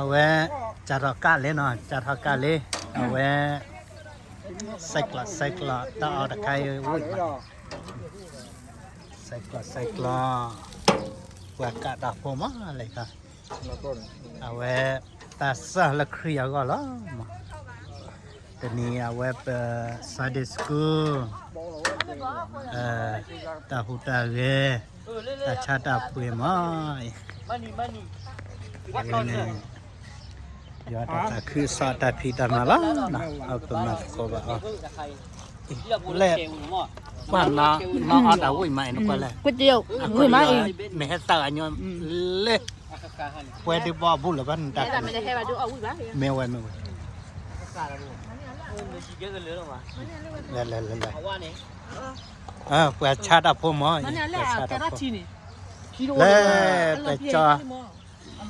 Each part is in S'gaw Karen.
အဝဲ စးထီၣ်ကၣ်လံနီၤ, စးထီၣ်ကၣ်လံ, အဝဲ စဲးကျီး စဲးကျီး တၢ်အီၣ်တခါအံၤဝံၣ်မး, စဲးကျီး စဲးကျီး, ပှၤကၣ်တၢ်ဖိမးလဲၣ်, အဝဲ တၢ်စၢ်လၢခရံာ်အဂီၢ်လီၤမး, တနံၤအဝဲပ Sunday school တၢ်ဟူးတၢ်ဂဲၤ, တၢ်ဆါတၢ်ပှ့ၤမး, အဝဲန့ၣ် ယွၤတၢ်သးခုကစီၣ်တၢ်ဖံးတၢ်မၤလီၤ, အပမၤသကိးဘၣ်အီၤ, လဲၣ်, ပှၤနီၢ်အီၣ်တၢ်ဝံၣ်မးအံၤနကွၢ်လဲၣ်, မ့ၢ်ဟဲသၢဂၤညီ, လဲၣ်, ပှဲၤဒုးဘီအဘူၣ်လၢၤဘၣ်နတၢ်, မ့ၢ်ဝဲမ့ၢ်ဝဲ, လဲၤလဲၤလဲၤလဲၤ, ပှၤဆါတၢ်ဖိမး, ပှၤဆါတၢ်ဖိ, လဲၤ, ပကၠီ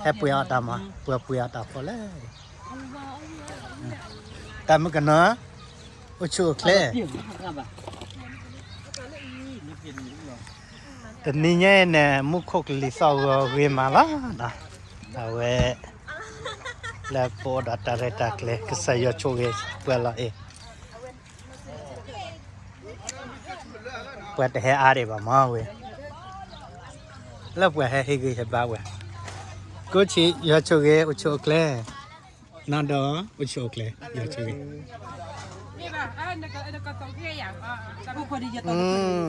ဟဲပှ့ၤအီၣ်တၢ်မး, ပှၤပှ့ၤအီၣ်တၢ်ဖိလဲၣ်, တၢ်မုၣ်ကနီၤ, အိၣ်ဆူၣ်အိၣ်ချ့, တနံၤညါအံၤန့ၣ် မူခိၣ်ကလံၤသီၣ်ဂီၤဂ့ၤမးလီၤ, အဝဲ လၢပအိၣ်ဒီးတၢ်ရဲၣ်တၢ်ကျဲၤ ကစၢ်ယွၤဆိၣ်ဂ့ၤပှၤလီၤအံၤ ပှၤတဟဲအါဒံးဘၣ်မးဝဲ, လၢပှၤဟဲဟ့ၣ်ဂံၢ်ဟ့ၣ်ဘါဝဲ, ကိးဆံယွၤဆိၣ်ဂ့ၤ အိၣ်ဆူၣ်အိၣ်ချ့, နဒီး အိၣ်ဆူၣ်အိၣ်ချ့ ယွၤဆိၣ်ဂ့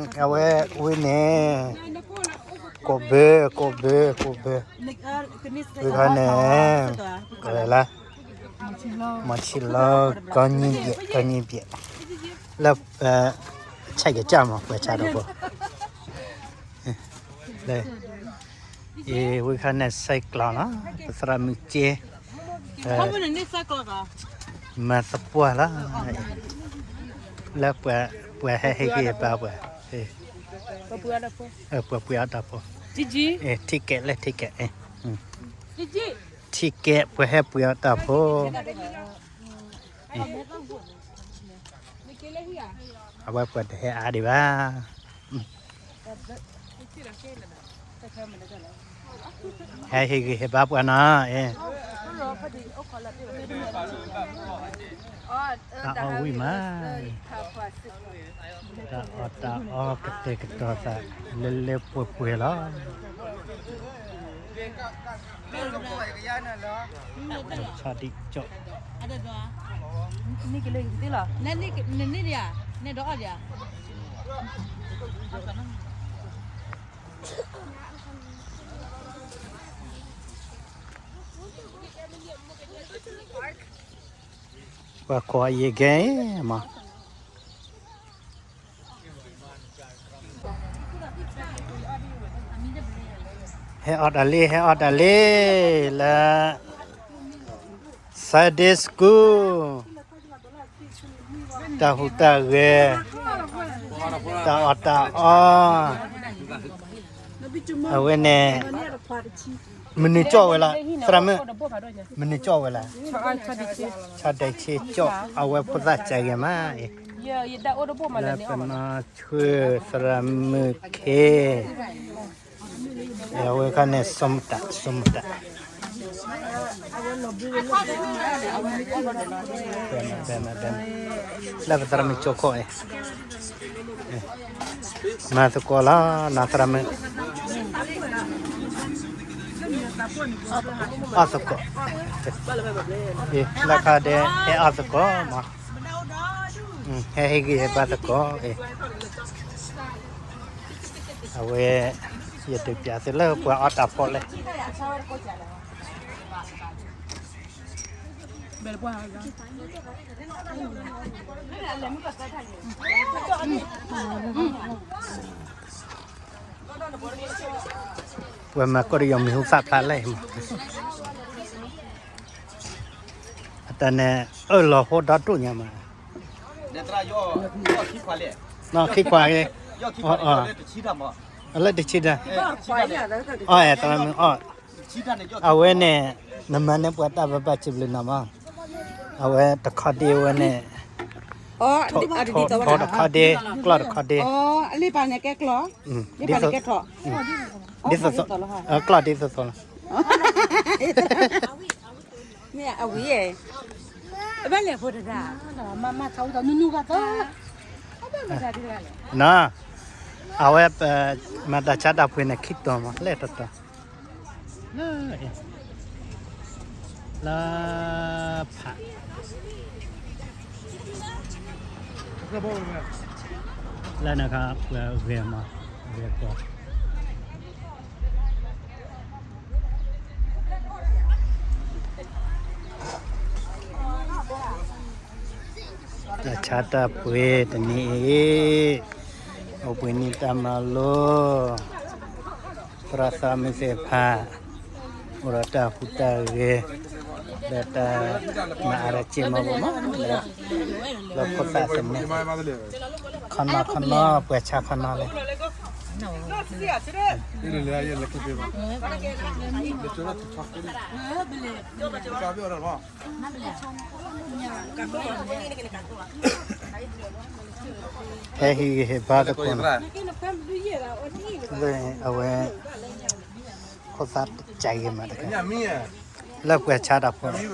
ၤ, အဝဲဝံၤန့ၣ် ကိးဘၢ ကိးဘၢ ကိးဘၢ, ဝံၤခါန့ၣ် ကလၢ မီၤဆံလီၤ ကီၢ်နံၣ်ဘျဲၣ် ကီၢ်နံၣ်ဘျဲၣ်, လၢ ဆဲးကစၢ်မး ပှၤဆါဒီးဖိ, လၢ အံၤ ဝံၤခါန့ၣ် စဲးကျီးနီၤ ပသရၣ်မုၣ်က့, မၤသပှၢ်လီၤ, လၢပှၤဟဲဟ့ၣ်ဂံၢ်ဟ့ၣ်ဘါပှၤ, ပှၤပှ့ၤအီၣ်တၢ်ဖိ, ထံကဲးလၢထံကဲး, ထံကဲး ပှၤဟဲပှ့ၤအီၣ်တၢ်ဖိ, အဝဲပှၤတဟဲအါဒံးဘၣ်, ဟဲဟ့ၣ်ဂံၢ်ဟ့ၣ်ဘါပှၤနီၤ, တၢ်အီၣ်ဝံၣ်မး, တၢ်အီၣ်တၢ်အီကတဲာ်ကတီၤသး လဲၤလဲၤပှဲၤပှဲၤလီၤ, ဆီဒံၣ်ကၠီၣ်, နန့ၢ်ဒံးဧါ, နဒီးအီၣ်ဒံးဧါ, ပှၤကိးအံၤကဲမး, ဟဲအီၣ်တၢ်လံ ဟဲအီၣ်တၢ်လံ, လၢ Sunday school တၢ်ဟူးတၢ်ဂဲၤ, တၢ်အီၣ်တၢ်အီ, အဝဲန့ၣ် မနုၤကၠီၣ်ဝဲလၢ သရၣ်မုၣ်, မနုၤကၠီၣ်ဝဲလၢ ဆီဒံၣ်ဆ့ကၠီၣ် အဝဲဖိသၣ်စဲးဂ့ၤမးအံၤ, လၢပနီၢ်ဆှၢသရၣ်မုၣ်ခ့ အဝဲခါန့ၣ် စိမတး စိမတး, လၢပသရၣ်မုၣ်ကၠိခိၣ်အံၤ, မၤသကိးလီၤ နီၢ်သရၣ်မုၣ်, အီၣ်သကိး, လၢခါဒဲး ဟဲအီၣ်သကိးမး, ဟဲဟ့ၣ်ဂံၢ်ဟ့ၣ်ဘါသကိးအံၤ, အဝဲ ယတပျးသုလၢပှၤအီၣ်တၢ်ဖိလဲၣ်. ပှၤမၤကိၢ်တယီၤမံၤဟူသၣ်ဖျါလဲၣ်မး, အတၢ်န့ၣ် အၢၣ်လီၤဖိဒီဒိၣ်ညါမး, နီၢ်ခံခွါ, လၢတဆံတၢ်, အီၣ်အဲၣ်သရၣ်မုၣ်အီၣ်, အဝဲန့ၣ် နမၤန့ၢ်ပှၤတၢ်ဘၣ်ဘၣ်စံးဘျုးနီၤမး, အဝဲတခီဒ့ဝဲန့ၣ်, ထိးတခီဒ့ ကျီၢ်တခီဒ့, ဒ်သိးသိး, ကျီၢ်ဒ်သိးသိးလီၤ. ဘၣ်လဲၣ်ဖိတဒၣ်, မၤမၤသးဝံၣ်ဒီးနူနူဂၤသီ, နီၤ, အဝဲပမၤတၢ်ဆါတၢ်ပှ့ၤန့ၣ် ခံတီၤမး လဲၣ်တတီၤ, လၢ လၢဖး လၢနခါပှၤဂဲၤမး ဂဲၤကီး တၢ်ဆါတၢ်ပှ့ၤတနံၤအံၤ, အိၣ်ဘှံးနံၤတၢ်မၤလိ, သရၣ်သးမုၣ်သ့ၣ်တဖၣ်, အိၣ်ဒီးတၢ်ဟူးတၢ်ဂဲၤ, ဒီးတၢ်မၤအါတၢ်စ့မီၤဘိမး, လၢဖိသၣ်သနၢၣ်, ခီနီခီနီ ပှၤဆါခီနီလဲၣ်. ဟဲဟ့ၣ်ဂံၢ်ဟ့ၣ်ဘါသကိးန့ၣ်, လၢအဝဲ ဖိသၣ်တကးဂ့ၤမးတကး, လၢပှၤဆါတၢ်ဖိန့ၣ်,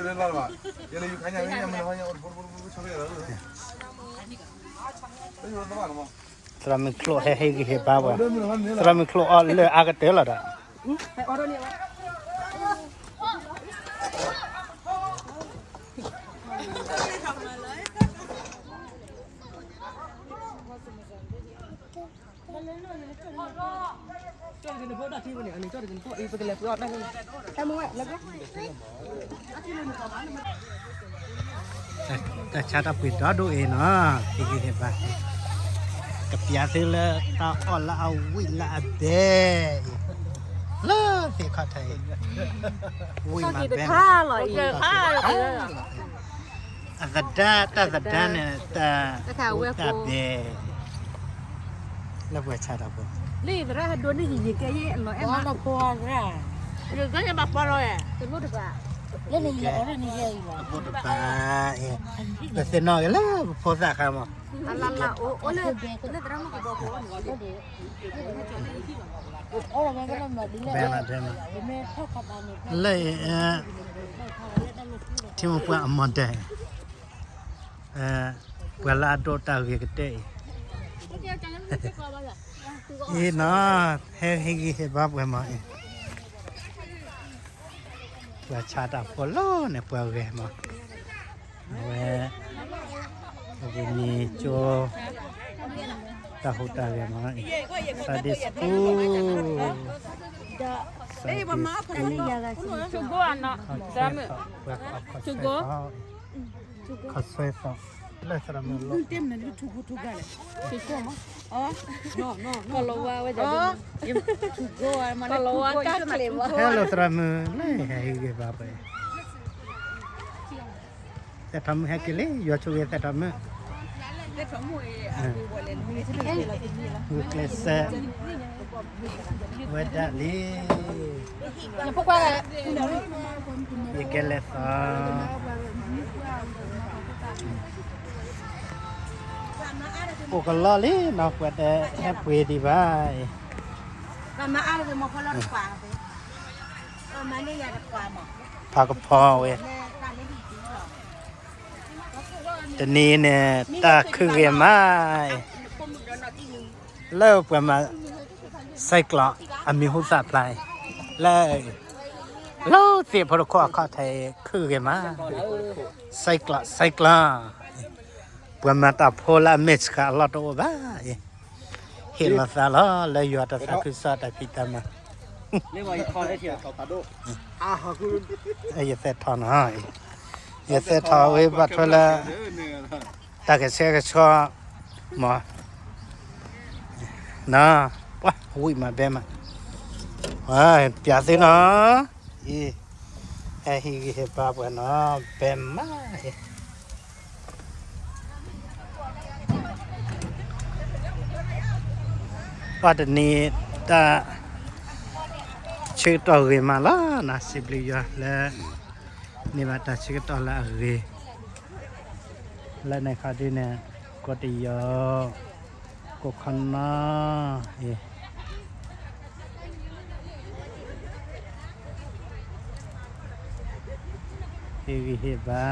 သရၣ်မုၣ်ချိၣ်ဟဲဟ့ၣ်ဂံၢ်ဟ့ၣ်ဘါပှၤ, သရၣ်မုၣ်ချိၣ်အီၣ်လၢအါကတၢၢ်လီၤဒီး တၢ်ဆါတၢ်ပှ့ၤဒီဒိၣ်အံၤနီၤ, ဟ့ၣ်ဂံၢ်ဟ့ၣ်ဘါ, ကပျးသုလၢတၢ်အီၣ်လၢအဝံၣ်လၢအဘဲအံၤ, လၢသ့ၣ်ခီၣ်ထံးအံၤ, ဝံၣ်မးဘဲမး, အသဒါ တၢ်သဒါန့ၣ် တၢ်ဟူးတၢ်ဘဲ လၢပှၤဆါတၢ်ဖိ, လၢသရၣ်ဟဲဒိးန့ၢ်ယံာ်ယံာ်ကဲယဲၢ်အလီၤအဲၣ်မး, တဘိတဘး, ပသ့ၣ်နီၣ်က့ၤလၢပဖိသၣ်ခါမး, လၢ ထံမိၢ်ပှၢ်အမီၢ်ဒဲး, ပှၤလၢအဒိးတၢ်ဂ့ၤကတၢၢ်အံၤ, အံၤနီၤ, ဟဲဟ့ၣ်ဂံၢ်ဟ့ၣ်ဘါပှၤမးအံၤ, ပှၤဆါတၢ်ဖိလီၤန့ၣ် ပှၤဂဲၤမး, အဝဲ အဝဲန့ၣ်ကၠိ တၢ်ဟူးတၢ်ဂဲၤမးအံၤ, Sunday school, Sunday school, ခီၣ်ဆွဲသီ, ခီၣ်ဆွဲသီ, လၢသရၣ်မုၣ်လီၤ, ဟဲလီၤသရၣ်မုၣ်လၢဟဲဟ့ၣ်ဂံၢ်ဘါပှၤ, သဲထီၣ်မုၣ်ဟဲက့ၤလံ ယွၤဆိၣ်ဂ့ၤသဲထီၣ်မုၣ်, ဂုာ်ကျဲးစၢး ဝဲဒၣ်လံ, ယကဲလဲၤသီ, အိၣ်ကလီလံနီၤ ပှၤတဟဲပှ့ၤဒံးဘၣ်အံၤ, ဖးကဖီဝဲ, တနံၤန့ၣ် တၢ်ခုၣ်ဂ့ၤမး, လၢပှၤမၤ စဲးကျီး အမံၤဟူသၣ်ဖျါအံၤ, လၢ လၢသ့ၣ်ဖိတခိၣ်အခီၣ်ထံး ခုၣ်ဂ့ၤမး, စဲးကျီး စဲးကျီး, ပှၤမၤတၢ်ဖိလၢအမဲာ်ဆှးအလီၢ်တအိၣ်ဘၣ်အံၤ, ဟ့ၣ်လီၤသးလီၤ လၢယွၤတၢ်သးခုကစီၣ်တၢ်ဖံးတၢ်မၤ ယသဲထီၣ်နီၤ, ယသဲထီၣ်ဝဲဘၣ်ထွဲလၢ တၢ်ကဆှဲကဆှီ မး, နီၤ, ပှၤဝံၣ်မးဘဲမး, ပျးသ့နီၤ, အံၤ, ဟဲဟ့ၣ်ဂံၢ်ဟ့ၣ်ဘါပှၤနီၤ, ဘဲမးအံၤ ပှၤတနံၤ တၢ် ဆၢကတီၢ်ဂ့ၤမးလီၤနီၤ, စံးဘျုးယွၤလၢ န့ၢ်ဘၣ်တၢ်ဆၢကတီၢ်လၢအဂ့ၤ, လၢန့ၣ်ခီဒ်န့ၣ် ကိးတယီၤ ကိးခီနီၤ အံၤ ပ ဟ့ၣ်ဂံၢ်ဟ့ၣ်ဘါ.